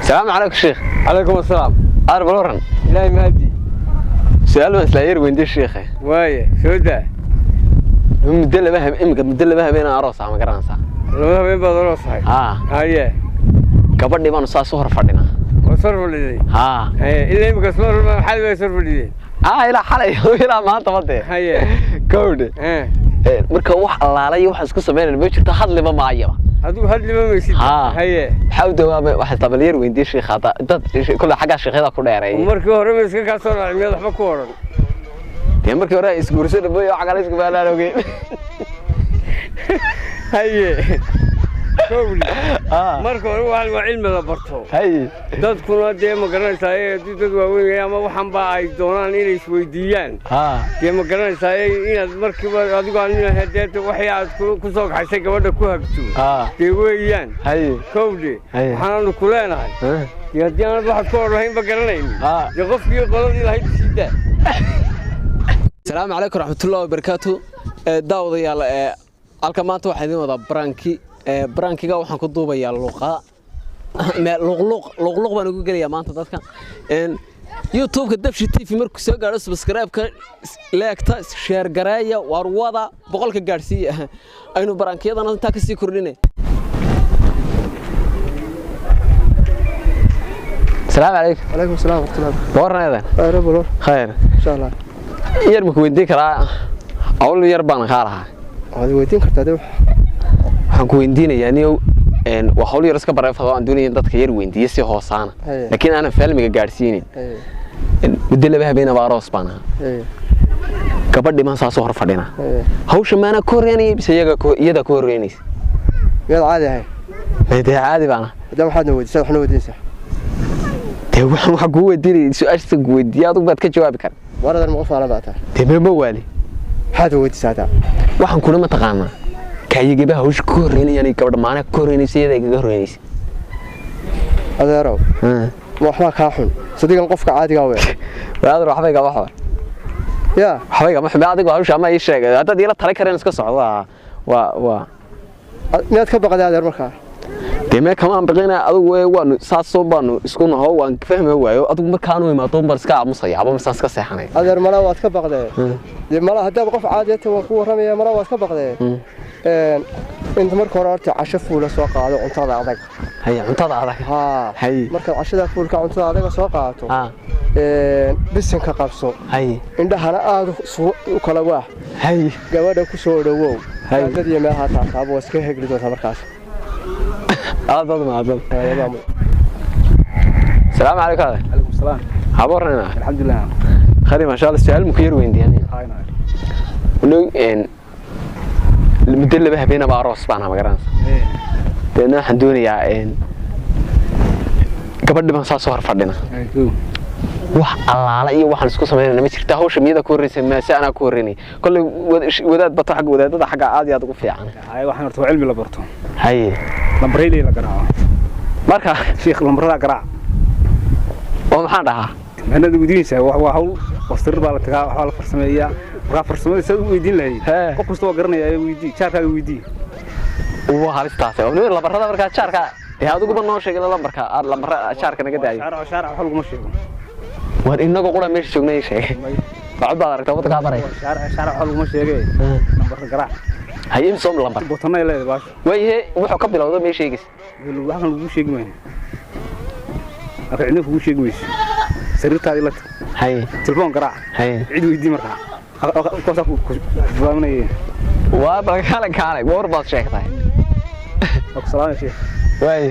Salaamu calaykum, sheekh. Calaykum asalaam. Arbal waran? Ilaahay mahadi. Su-aal baan isla yar weydiin, sheekhe. Waaye, soo daa. Muddo laba habeen imika, muddo 2 habeen aan aroos ah, ma garanaysaa? 2 habeen baad aroos tahay? Haa. Haye. Gabadhii baanu saas u hor fadhinaa. Waa sor fadhiday? Haa. Haye, ilaa imika soo xalay bay sor fadhideen? Aa, ilaa xalay ilaa maanta ma dee. Haye. Gabadhe marka wax allaalay waxaan isku samaynayna ma jirto, hadliba maayaba. Adigu hadliba maysid? Haa. Haye. Maxaa u dawaamay? Waxaa isla bal yar weydiin sheekh hadda dad kulle xaggaa sheekhyada ku dheereeyay. Markii hore ma iska kaa soo raacay, miyaad waxba ku odhan? Dee markii hore isguurso dhaboy oo xaggaa la isku baalaan ogeyn. Haye, kowli. Marka hore waa cilmi la barto. Haye. Dadkuna dee ma garanaysaa haddii dad waaweyn yahay ama waxan ba ay doonaan inay isweydiiyaan, dee ma garanaysaa inaad markiiba adigu aan dee waxii aad ku soo kaxaysay gabadha ku hagto dee weeyaan. Haye. Kowdhe. Haye. Waxaanaanu ku leenahay dee haddii aanad waxaad ku odhanayn ba garanaynin, dee qofkii qoladii lahayd sii daa. Asalaamu calaykum raxmatullahi wabarakaatu. Daawadayaal, halka maanta waxaan idin wadaa prank-i. Prank-iga waxaan ku duubayaa luuqa luqluq, luqluq baan ugu gelayaa maanta dadka. YouTube-ka Dabshi TV markuu soo gaadho, subscribe-ka, like-ta, share gareeya, waar wada 100-ka gaadhsiiya, aynu prank-iyadana intaa kasii kordhinay. Asalaamu calaykum. عليكم السلام ورحمة الله. Warnadan? خير بلور. Khayr. إن شاء الله. Yar ma ku weydiin karaa? Hawl yar baan kaa lahaa. Waxaad weydiin kartaa dee. Waxaan ku weydiinayaa niyow, waa hawl yar iska bareefado aan doonaya in dadka yar weydiiyo si hoosaana, laakiin aanan faalmiga gaadhsiinin. Muddo 2 habeen baa aroos baan ahaa. Gabadhii baan saasoo hor fadhinaa. Hawsha maanaa ka horreynaya mise iyaga iyada ka horreynaysa? Miyaad caadi ahayn? Dee caadi baan ahaa. Haddana waxaadna weydiisaa, waxna weydiinaysaa. Dee waxaan kuu weydiinaya su-aasha ku weydiiya, adigu baad ka jawaabi kara. Waradan ma qof waalan baa tahay? Dee ma waali. Maxaad weydiisaa hadaa? Waxaan kuna mataqaanaa kaayigiba hawsha ka horreynayaan gabadha maanaa ka horreynaysa iyada igaga horreynaysa? Adeerow, ma waxbaa kaa xun sadigan qofka caadigaa we? Brother, waxba igama xun. Yaa. Waxba igama xun adigu. Hawsha ama ii sheeg haddaad iila tali kareen, iska socdo, waa Miyaad ka baqday, adeer, markaa? Dee mee kama aan baqina adigu waanu saasoo baanu isku naho, waan fahmi waayo adigu markaanu imaado baan iska aamusaya aba misaan iska seexanaya. Adeer, malaa waad ka baqdee. Dee malaa haddaad qof caadi tahay waan ku warramaya, malaa waad ka baqdee. Inta marka hore horta casho fuula soo qaado, cuntada adag. Haye, cuntada adag. Haa. Haye. Markaad cashada fuulka cuntada adaga soo qaadato, bisinka qabso, indhahana aada u kala waax, gabadha ku soo dhowow, dad iyo meelaha taataaba waa iska hegli doontaa markaas. Aad baad mahadsan. Asalaamu calaykum, adeer. عليكم السلام. Habornayna? الحمد لله. Khari, maasha Allah. Su-aal muku yar weydiiyanaya? هاي. Walow muddo 2 habeenaba aroos baan ma garanaysa. ايه. Deedna waxaan doonayaa gabadhi baan saasoo hor fadhina. ايه. Wax allaala iyo waxaan isku samaynayna ma jirta. Hawsha miyada ku horreysay maase anaa ku horreynay? Kolley wadaad bato xagga wadaadada xagga aad iyo aad ugu fiican. هاي waxaan horta waa cilmi la barto. Haye. Lambarayda la garaaco. Marka sheekh lambarada garaac. Oo maxaan dhahaa? Macnaheedu weydiinaysaa waa hawl wastir baa la tagaa, waxaa la farsameeyaa, markaa farsamada saad u weydiin lahayd, qof kasta waa garanaya ee weydii, jaarkaaga weydii. Waa halistaas oo nin lambarada markaa jaarka dee adiguba noo sheegay lambarka aad lambara jaarka naga daayo. Shaaric shaaric wax laguma sheego. Waar inagoo qura meesha joognay ii sheegay, bacud baad aragtaa waddankaa baray. Shaaric shaaric wax laguma sheege, lambarka garaac. Haye, imsom lambar? Botanay leedahay baasha. Waayahe, wuxuu ka bilowda mee sheegaysa? Waxaan lagu sheegi maayo marka, cidna kugu sheegi mayso, sariirtaadii la tag. Haye. Telefoon garaac. Haye. Cid weydii markaa koosaa ku fahminaya. Waa bal kaale kaale, goor baad sheegtay. Waa ku salaamay, sheekh. Waaye,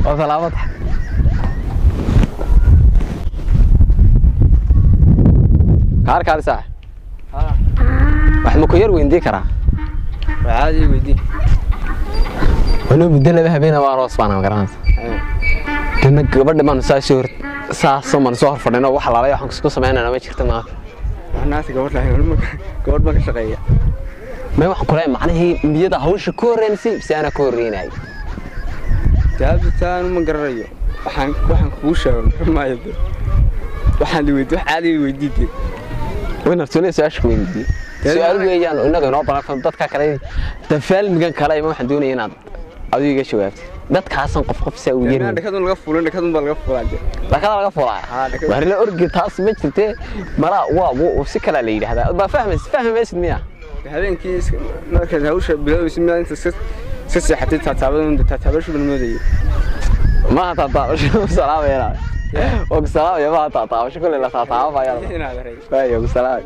waa salaamad. Kaar kaale saax, wax ma ku yar weydiin karaa? Caadi weydii. Walo muddo 2 habeen baa aroos baan garanaysa. Dana gabadha baan saasoo hor saasoo baan soo hor fadhino, wax laalay waxaan isku samaynayna ma jirto maanta. Naasi gabadh lahayn, gabadh baan ka shaqeeya. Ma waxaan ku leeyahay macnihii miyada hawsha ku horreysay mise anaa ku horreynayay? Jawaabtaan ma garanayo, waxaan kugu sheego maayo de. Waxaan la weydiin wax caadi weydiide. Wayna su'aal su-aasha ku weydiiyey su-aal weeyaan innaga inoo baran dadka kale tafaalmigan kale ima waxaan doonaya inaad adigu iga jawaabtid. Dadkaasan qof qof saa u yeerin. Dhakadun laga fuulin, dhakadun baa laga fuulaa. Dhakada laga fuulaa. Waar la orgi taas ma jirtee, mala waa si kale la yiraahdaa. Ba fahmaysid miya? Habeenkii markaad hawsha bilowaysid miyaa inta iska seexatay taataabadan taataabashu baan moodayay. Ma taataabashu salaamaya. Og salaamaya ma taataabashu kulli la taataabaya. Waayo salaam.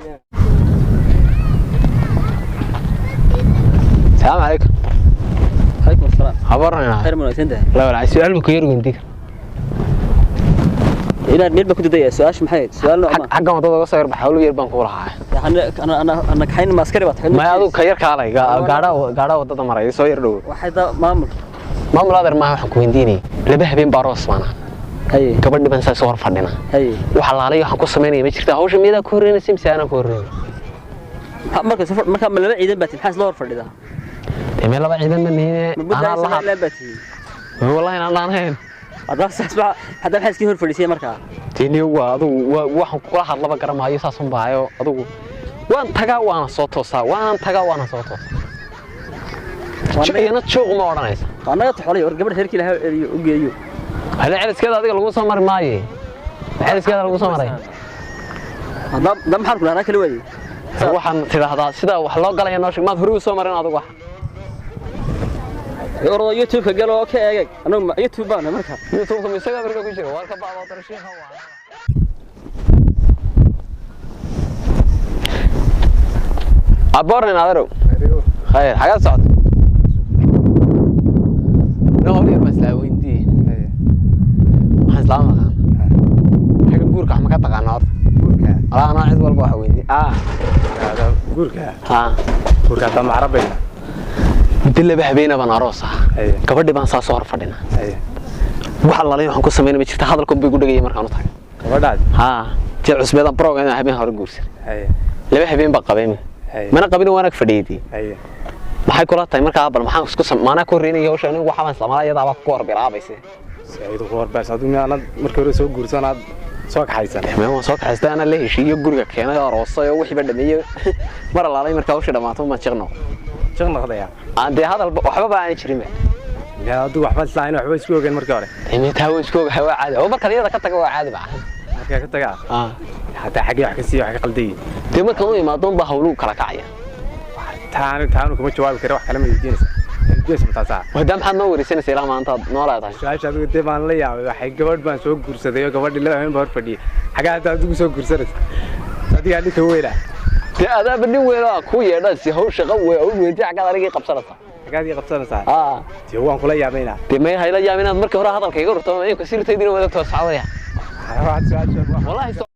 السلام عليكم. عليكم السلام. خبرنا. خير من وين لا ولا سؤال بك يرجع ديك. إلى ميل بكو ددايا سؤال maxay su'aal nooc ma xagga wadada uga soo yar baxay yar baan ku lahaa. Ana ana ana kaxayn ma askari baad ma adigu ka yar kaalay gaadha wadada maray soo yar dhow. Waxay da maamul maamul adeer ma waxaan ku weydiinay laba habeen baa roos maana. Hay gabadhi baan saa soo hor fadhina. Hay waxa laalay waxaan ku sameynay ma jirta hawsha miyadaa ku horeynaysa mise aanan ku horeyn. Marka safar marka ma laba ciidan baad maxaa loo hor fadhidaa? Meel laba ciidan ma nihin anaa la hadlay wallahi inaan lahayn. Adaa saas hada maxay iska hor fadhiisay marka? Tini waa adigu waxaan kula hadlaba garamaayo saas un baayo adigu waan tagaa waana soo toosaa waan tagaa waana soo toosaa. Iyana joog ma oranaysa. Anaga taxolay war gabadh reerkii lahaa celiyo u geeyo. Hal celiskeeda adiga lagu soo mari maaye. Celiskeeda lagu soo maray. Hada dam maxaan kula anaa kala waayay. Waxaan tiraahdaa sida wax loo galaya noo sheeg maad hore u soo marin adigu wax. Ordo YouTube ka galo ka eeg anagu YouTube baan marka. YouTube ka misaga bariga ku jira war ka baado darshiixa waa. Aborn adaro. Khayr xaga socod. No yar bas la weydii. Waxaan islaam aqaan. Xaga guurka ma ka taqaan horta? Guurka. Ala ana cid walba waxa weydii. Guurka. Ha. Guurka ta macrabay. Muddo laba habeen baan aroos ah. Gabadhi baan saa soo hor fadhina. Waxa laalay waxaan ku sameynay ma jirta hadalkan bay igu dhagayay markaan u tagay. Gabadhaas? Ha. Jil cusbeedan program habeen hore guursan. Laba habeen baa qabeen. Mana qabin waan ag fadhiyay. Maxay kula tahay markaa bal maxaan isku maana ku reynay hawsha anigu waxa baan isticmaalay iyada baa ku hor bilaabaysay. Saayid ku hor baas adigu miyaanad markii hore soo guursanaad soo kaxaysan. Ma waan soo kaxaystay ana la heshiiyo guriga keenay aroosay oo wixii ba dhameeyay. Mar laalay markaa hawsha dhamaato ma jiqno. Jiq noqdaya. Aan de hadal waxba baan jirin. Yaa adigu waxba islayn waxba isku ogeyn markii hore. Imi taa way isku ogahay waa caadi. Oo marka iyada ka taga waa caadi ba. Marka ka taga. Hatta xagee wax ka sii wax ka qalday. Dee marka uu imaado baa hawluhu kala kacaya. Taanu kuma jawaabi karo wax kale ma weydiinaysa. Weydiinaysa mataasaa. Wadaam maxaad noo wareysanaysaa ilaa maanta noolaad tahay. Su'aasha adigu dee baan la yaabay waxay gabadh baan soo guursaday oo gabadhii laba habeen baa hor fadhiyay. Xagaa hadda adigu soo guursanaysa. Adiga ninka weyla. Dee adaaba nin weyn oo ku yeedha si hawl shaqo weyn oo weydii xaggaad anigii qabsanaysaa. Xaggaad ii qabsanaysaa? Dee waan kula yaabaynaa. Dee may hayla yaabin inaad markii hore hadalka iga rurto ma inku sirtaydina wada toos socdaya. Wallahi.